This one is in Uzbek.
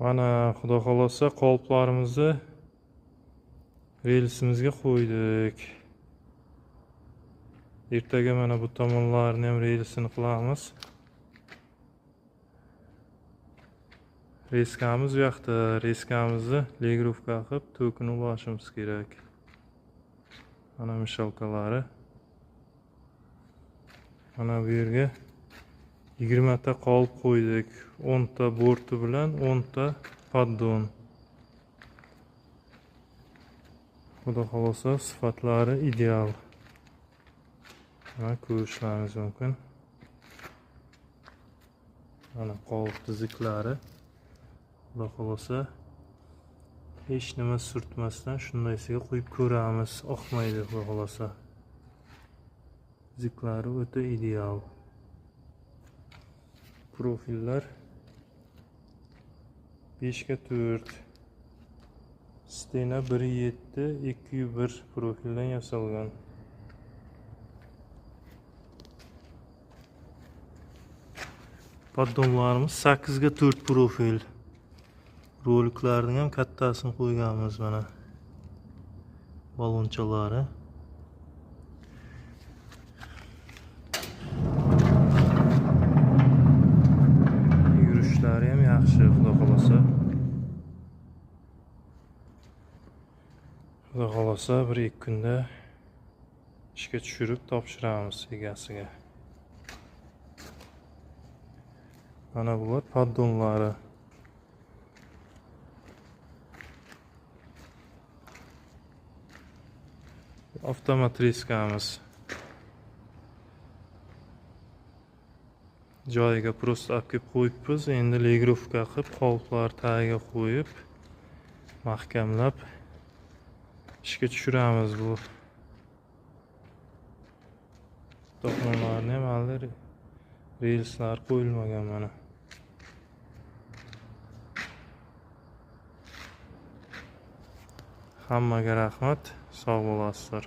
Mana xudo xolasa qoliplarimizni relsimizga qo'ydik. Ertaga mana bu tomonlarini ham relsini qilamiz. Reskamiz u yoqda, reskamizni legrovka qilib to'kini ulashimiz kerak. Mana mishalkalari. Mana bu yerga 20 ta qolip qo'ydik. 10 ta borti bilan 10 ta poddon. Xudo xolasa sifatlari ideal. Mana ko'rishlaringiz mumkin. Mana qolip tiziklari. Xudo xolasa hech nima surtmasdan shundaysiga qo'yib ko'ramiz. Oqmaydi xudo xolasa. Ziklari o'ta ideal. Profillar 5 ga 4. Stena 1.7, 2.1 profildan yasalgan. Poddonlarimiz 8 ga 4 profil. Roliklarning ham kattasini qo'yganmiz mana. Balonchalari. Yurishlari ham yaxshi, xudo xolasa. Xudo xolasa 1-2 kunda ishga tushirib topshiramiz egasiga. Mana bular poddonlari. Avtomat reskamiz. Joyiga prosta olib kelib qo'yibmiz. Endi legrovka qilib, qoliplar tagiga qo'yib, mahkamlab ishga tushiramiz bu. To'qmonlarni ham hali relslar qo'yilmagan mana. Hammaga rahmat, sog' bo'lasizlar.